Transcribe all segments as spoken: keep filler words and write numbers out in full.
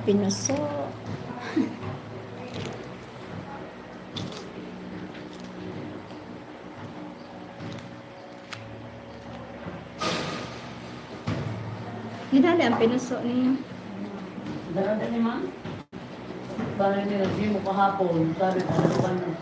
Pinuso. Ginali ang pinuso niya. Dara din ni ma'am? Parang nila, di mo kahapon, sabi ko, ano ba na?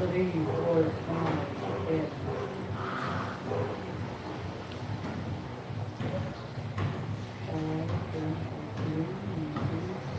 Three, four, five, ten. Five, ten, fifteen, nineteen, twenty.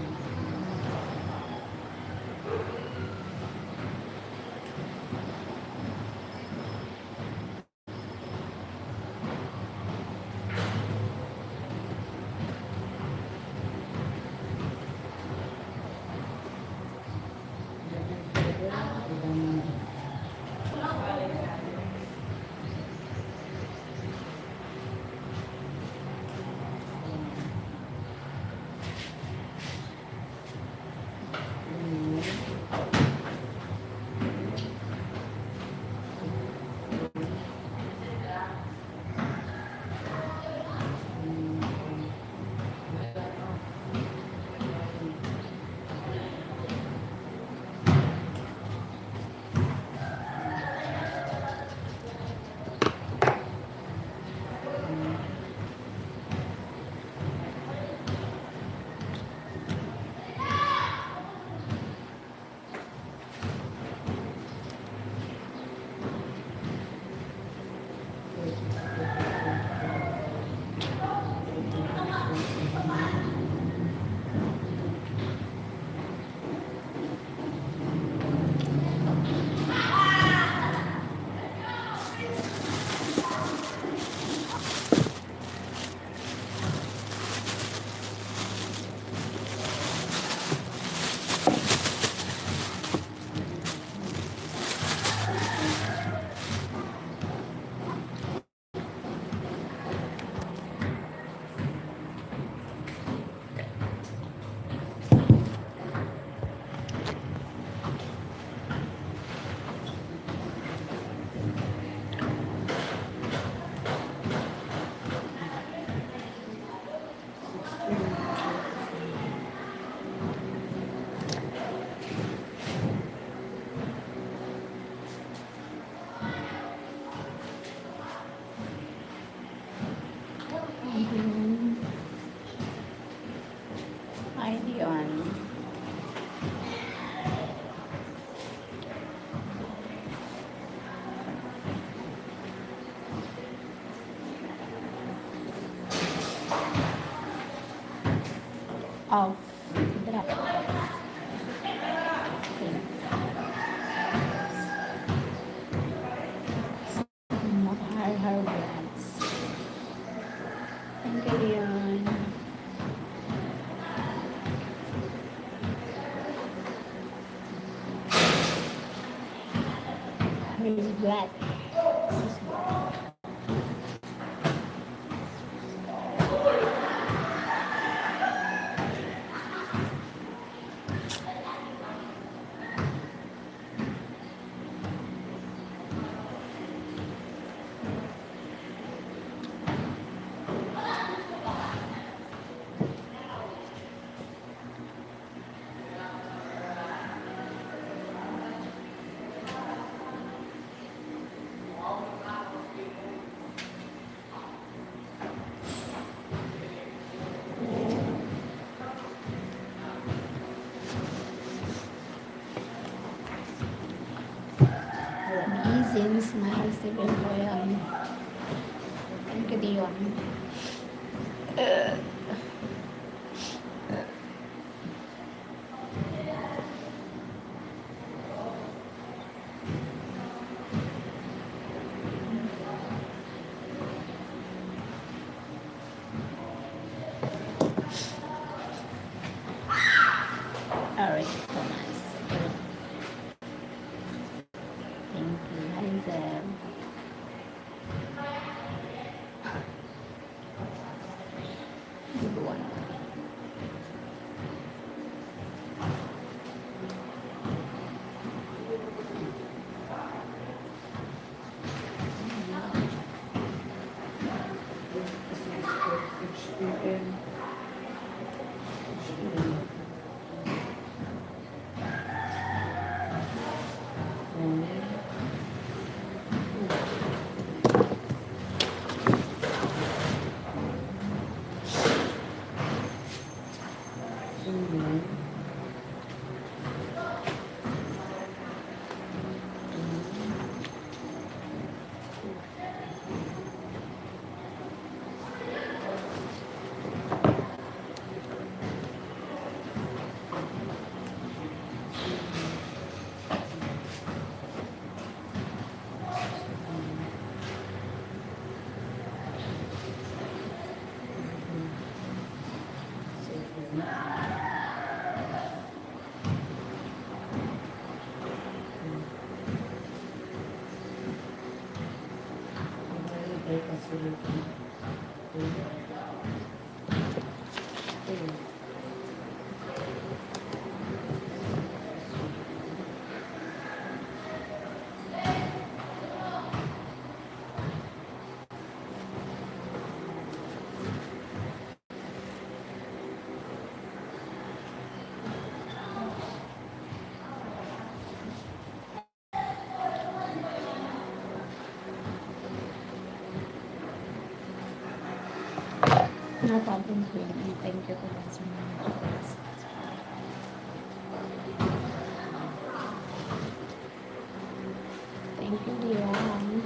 Ay, di on. Off. Dra. Okay. Mahal-hal brands. Thank you, Leon. Miss Black. Miss Black. James, my second boy, um, thank you, Dion. Alright, Thomas. Thank you, Hazel. Good one. No problem, Queen. And thank you for watching. Thank you, Dion.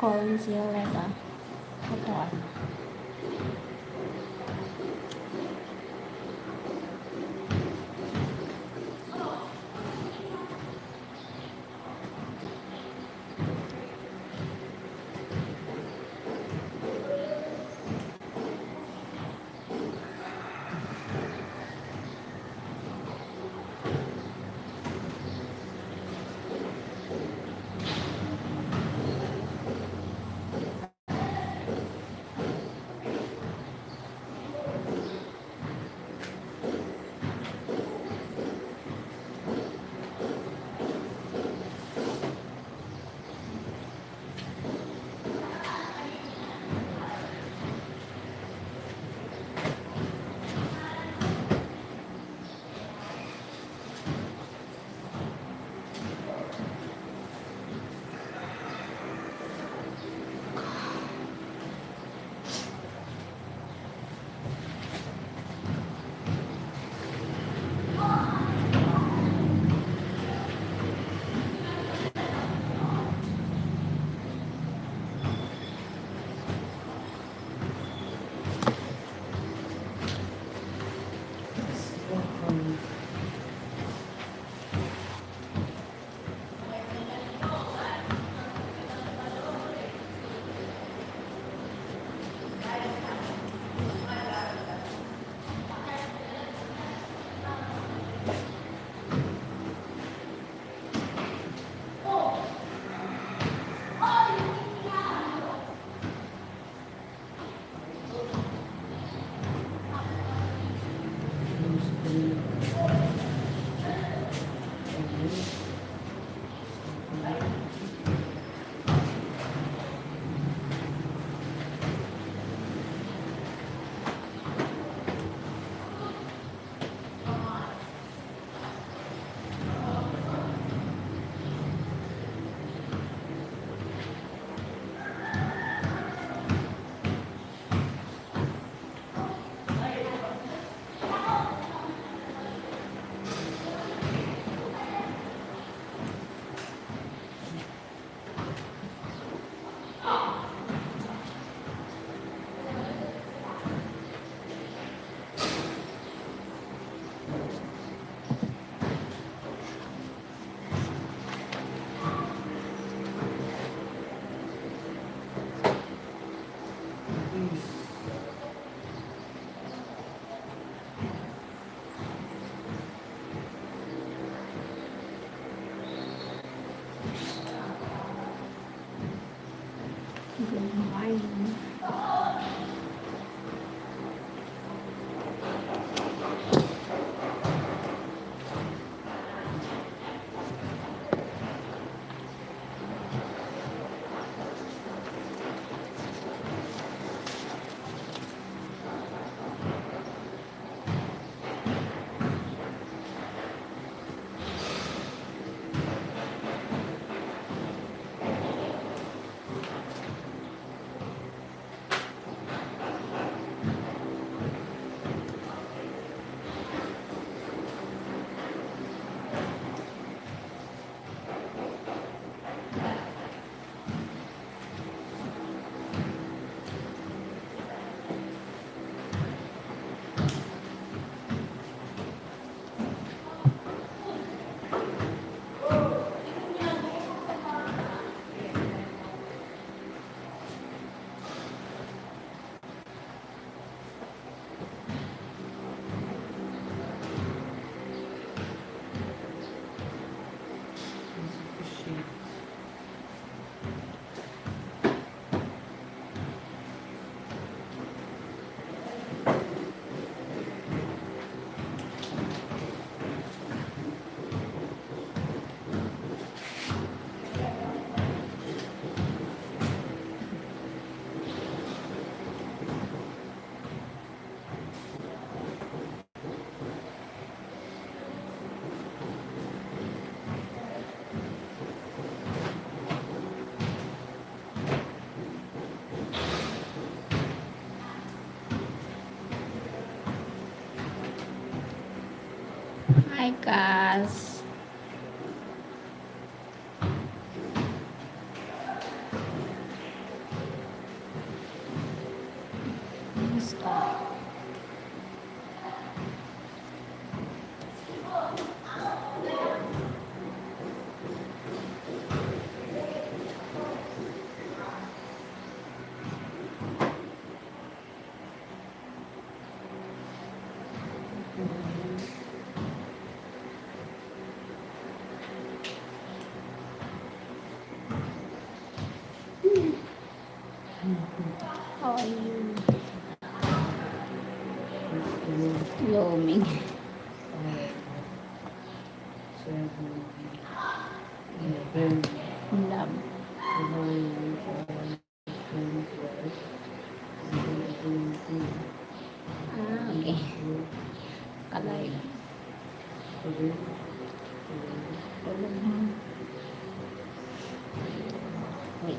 Colin, see you later. Ito, ano. Hi, guys. Kumusta? How are you? Yummy. Love. Ah, okay. Kalay. Wait.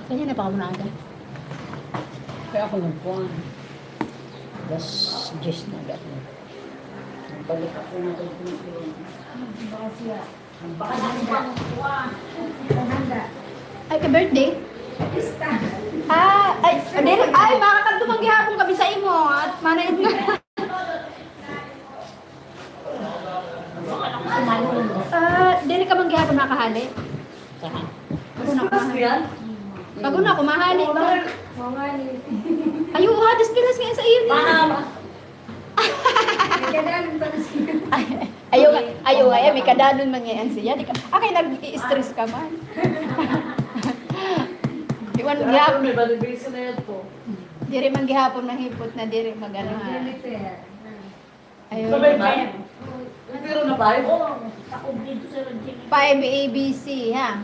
Kanina pa ako naaga. Kaya ako nagkuhan. Alas diyes na agad. Nagbalik ako na kay Pinipin. Baka siya. Baka siya. Ay, ka birthday? Pista. Ah, ay, diri, ay, makakadto man gihapon kami sa imo. At manay na. Ah, diri ka man gihapon makahali? Saan? Ako na Christmas yan? Bago na ako mahali. Oo, mahali. Ay, oo, hadas pinas nga sa iyo niya. Baka May kadanon pa na siya. Ay, ayaw nga, ayaw nga, eh, may kadanon man ngayon siya. Di ka, ah, kaya nag-i-stress ka man. Iwan Dapat gihap-, may validation na yan po. Diri man gihapon mahipot na diri magano, ha. Ang repair. Ayun. Sabay ba? Pero na five? Oo, takog dito sa Rodrigo. Five A B C, ha?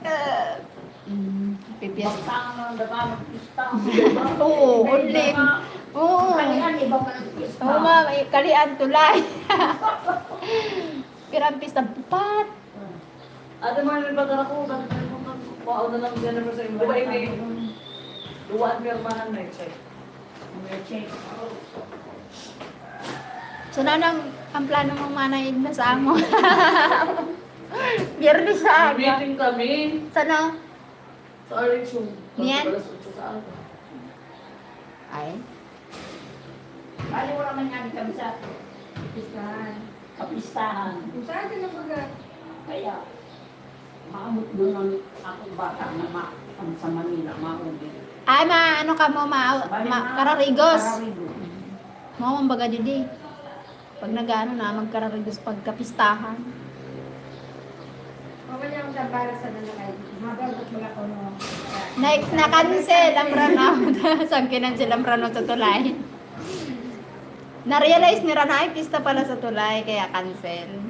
Ah, mm, pipiyas- Basta ang mga dapat magpista. Oo, May only. Iba. Oo. Kalian, iba pa nagpista. Oo, ma'am. Ay, kalian, tulay. Pero ang pista, pat. Ate Marlene, pagkara ko, bakit mo kang kuhaon na lang, Jennifer, sa imo? Di ba, hindi? Duwaan pirmahan na i-check. May check. So, nanang, ang plano mo, manay, na sa amo? Biyernes sa aga. Meeting kami. Sana? Sa R H U. Niyan? Alas otso sa aga. Ay. Bali, wala man nga kami sa pistahan. Kapistahan. Kung saan ka na baga? Kaya, maabot doon ang akong bata na ma-, ang sa Manila, mauli. Ay, ma-, ano ka mo, ma-, Bali, ma-, ma-, kararigos. Kararigos. Mao man baga, didi. Pag nag-aano na, magkararigos pagkapistahan. Mama niya ang tabara sa nanakay. Mabagot mo na ko, no? Na, na-cancel ang ranaw. Saan kinansel ang ranaw sa tulay? Na-realize ni Rana, ay, pista pala sa tulay, kaya cancel.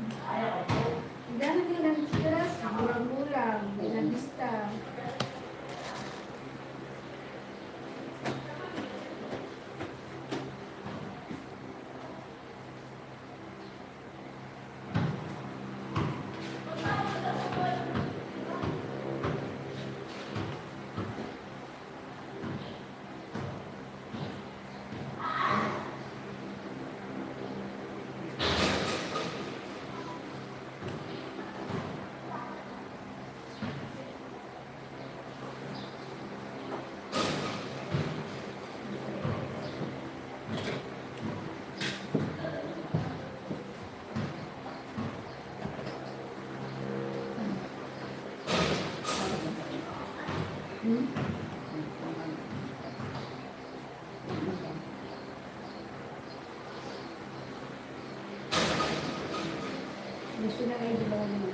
Gano'n din ang stress, gulang-gulang, binabista. Gusto na kayo, di ba, ng mga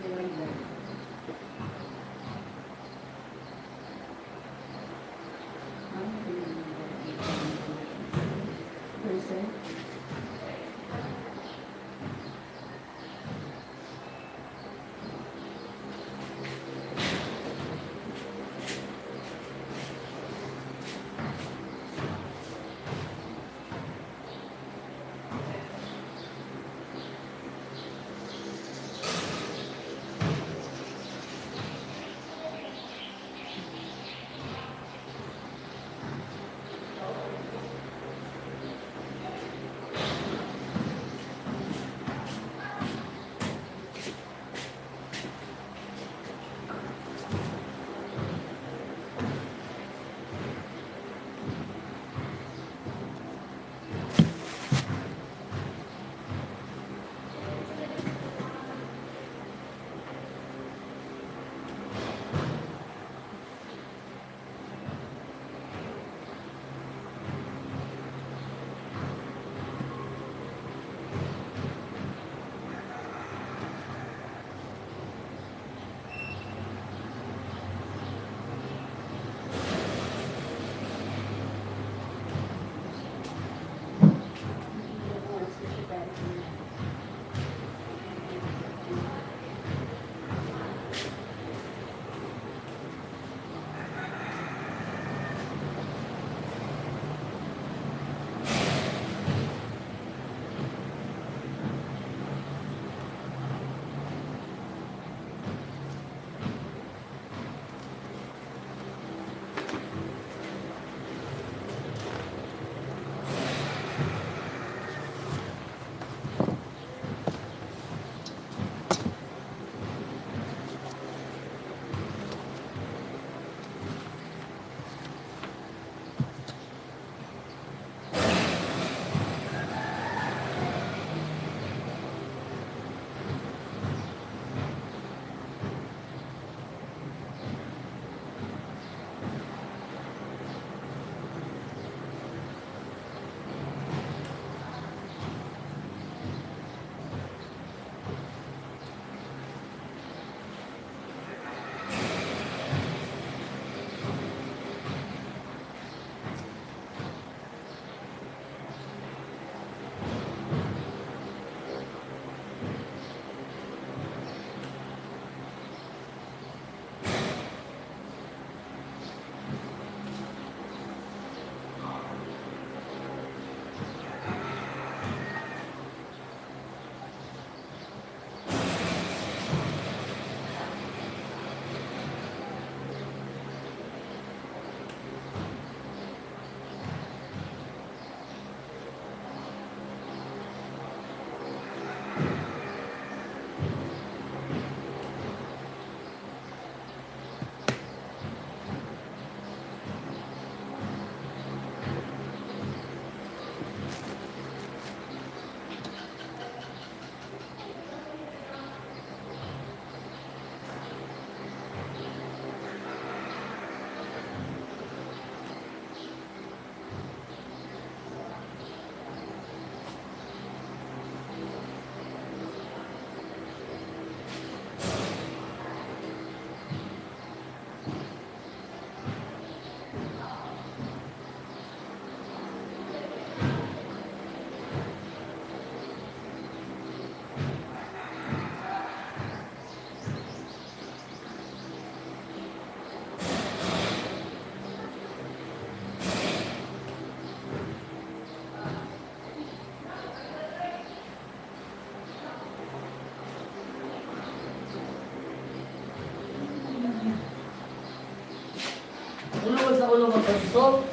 Ulo mag-consult.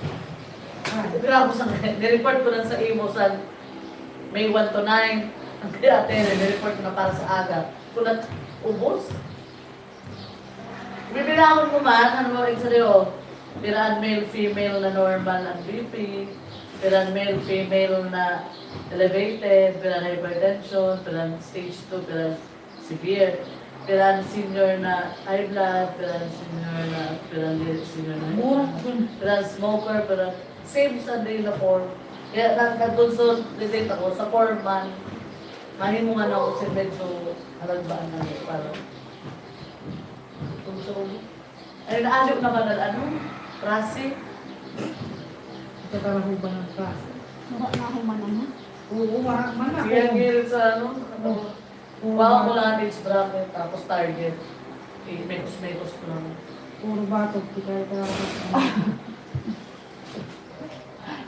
Ah, grabe sa, nireport ko lang sa imo sa May one to nine. Ang kaya ate, nireport ko na para sa aga. Kulat, ubos. Bibilangin mo man, ano mo rin sa'yo? Pira an male, female na normal ang B P, pira an male, female na elevated, pira an hypertension, pira an stage two, pira an severe, pira an senior na high blood, pira an senior na, pira an dili senior na high blood, pira an smoker, pira an same sa day na form. Kaya nag-, nag-consolidate ako sa form man. Mahimo nga na ako si medyo halagbaan na para kung sa ulo. Ay, naaliw na ba na ano? Klase? Ito ka na ba ng klase? Wala na ako man, ano? Oo, wala man ako. Sige, ang hirit sa ano? Oo. Bawa ko lang ang age bracket, tapos target. Eh, mekos-mekos ko lang. Puro batok, di kayo ka.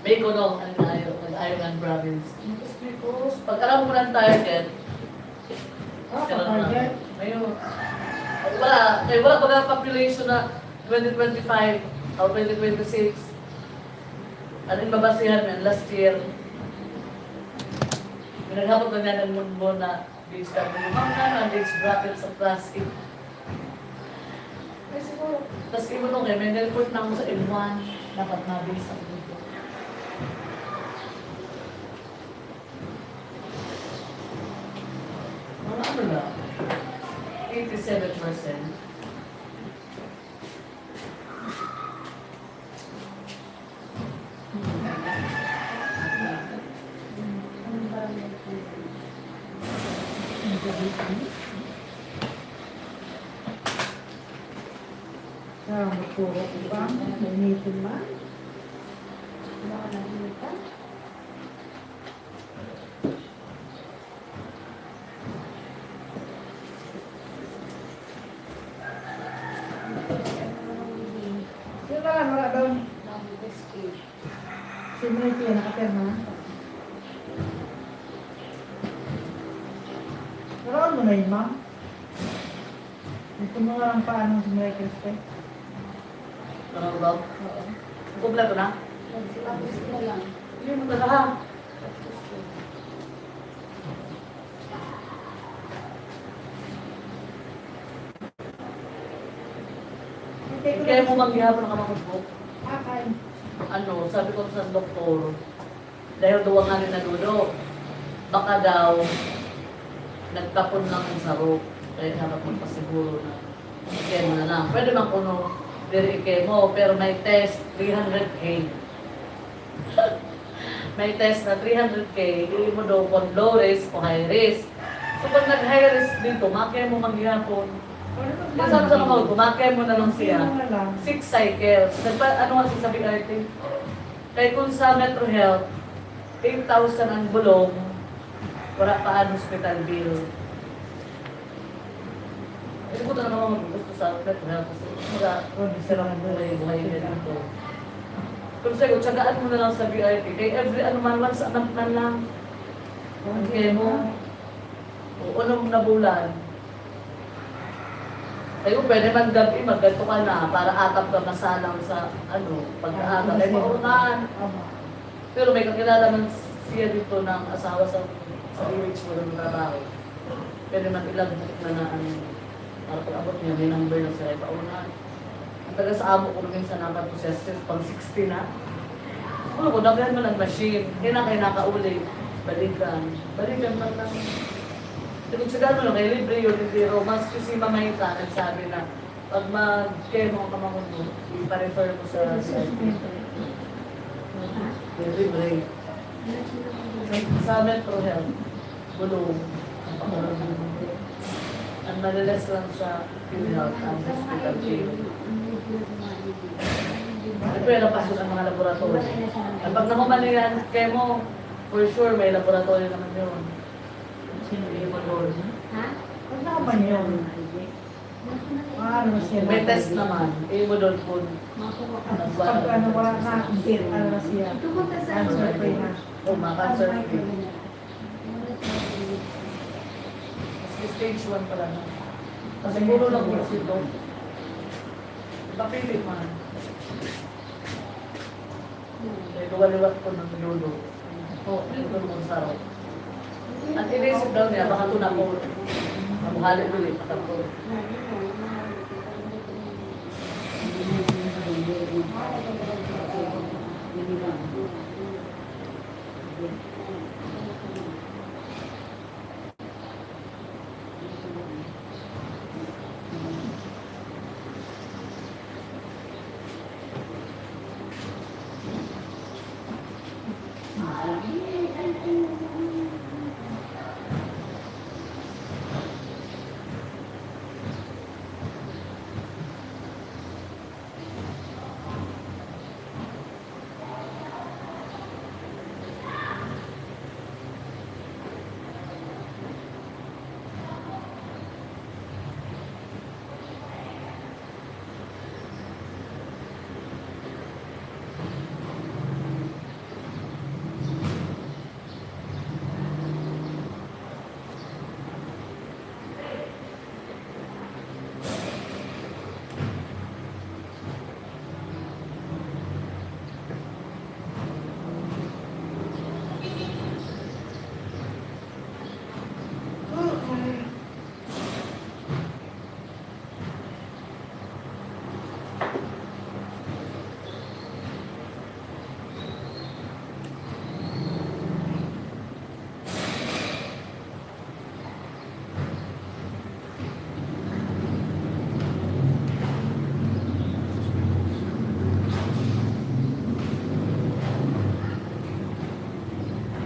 May kuno, ang tayo, ang tayo ng province. Mekos-mekos. Pag alam mo ng target, Ah, pero target? Ngayon, wala, eh, wala baga population na twenty twenty-five o twenty twenty-six. Ano yung mabasihan mo last year? May naghapot na niya ng mundo na D H W. Ma'am, ano ang age bracket sa plastic? Ay, siguro. Tapos iba nung kaya, may report na ako sa M one. Dapat mabilis ako dito. Mga ano na? Eighty-seven percent. Sa motor ko ba? Mainitin man. Wala ka nagluto? Sino ka lang, wala daw. Si Mike yan, nakapirma na. Naraon mo na yun, ma'am? Ito mo nga lang paano si Mike Crespe? Ano ba? Oo. Kompleto na? Tapos na lang. Hindi mo talaga. Kaya mo manggihapon na ka makubok. Akan. Ano, sabi ko sa doktor, dahil duwa nga rin nadudo, baka daw nagtapon lang ang sarok. Kaya dapat magpasiguro na i-chemo na lang. Pwede man kuno, diri i-chemo, pero may test, three hundred K. May test na three hundred K, dili mo daw kung low risk o high risk. So, pag nag-high risk dito, ma-chemo man gihapon. Yung sa, sa mga ulo, ma-chemo na lang siya. Chemo na lang. Six cycles. Nagpa-, ano nga si sabi, arte? Kay kung sa Metro Health, eight thousand ang bulong, wala pa ang hospital bill. Hindi ko talaga mga gusto sa Metro Health kasi wala, hindi sila ang buhay-buhay na dito. Pero sa'yo, tsagaan mo na lang sa V I P. Kay every, ano man, once a month man lang. Ang chemo. O, unom na bulan. Sa'yo, pwede man gabi, magganto ka na para atap ka masalang sa, ano, pag-aaga. Ay, maunahan. Tama. Pero may kakilala man siya dito ng asawa sa, sa D O H, walang trabaho. Pwede man i-logbook na na, ano, para pag-abot niya, may number na siya, ipaunahan. Ang taga sa amo ko, minsan nakapag-possessive, pang sixty na. Siguro ko, daghan man ang machine. Kaya na kayo nakauli. Balikan. Balikan man lang. Pero sa gano'n lang, kaya libre yun, hindi raw. Mas kasi mamay ka, nagsabi na, pag mag-chemo ka, makuno, ipa-refer mo sa C R P. Libre. Sa, sa Metro Health, bulong. Ang madalas lang sa PhilHealth, ang hospital bill. Siyempre, napasok ang mga laboratory. At pag nakuha na yan, chemo, for sure, may laboratory naman yun. Sino yung mag-order? Ha? Ano naman yun? Ah, ano siya? May test naman. Kayo mo doon po. Pag ano, wala na, ano na siya. Ito po, test na. Cancer free na. O, ma-cancer free. Kasi stage one pala na. Kasi puro lang po sila. Papili man. Ito, waliwat ko ng lolo. Oh, ito ng saro. At inisip daw niya, baka ito na po. Mabuhali ko eh, patapos.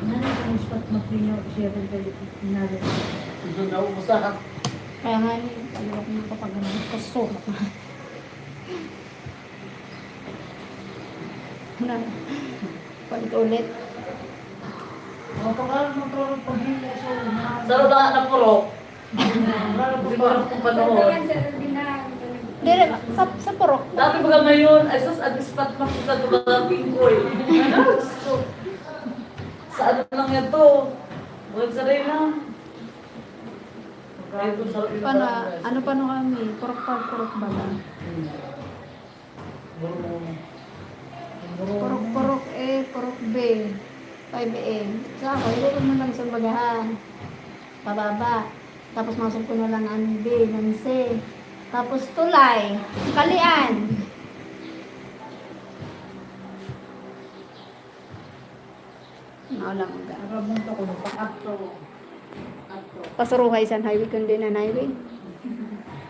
Nani ang spot magtinyo, siya rin kayo inari. Ito na, umusahan. Kaya nga, eh, ayaw ko makapag-ano, gusto. Na, paulit-ulit. Mapakal mo to, paghimo sa una. Sa baba na puro. Wala na puro panahon. Dili, sa, sa purok. Dati baga ngayon, ay sus, at ispat na po sa baga pingkoy. Sa ano lang yan to? Buwan sa rin lang. Ay, kung sa Pana, ano pa no kami? Purok pa, purok baga. Hmm. Purok-purok A, purok B, five A. Sa ako, ilo ko na lang sa bagahan. Pababa. Tapos masok ko na lang ang B, ng C. Tapos tulay. Kalian. Mao lang ang ga- Nakamunta ko, nagpa-up to. Up to. Pasuruhay sa highway, kundi na highway.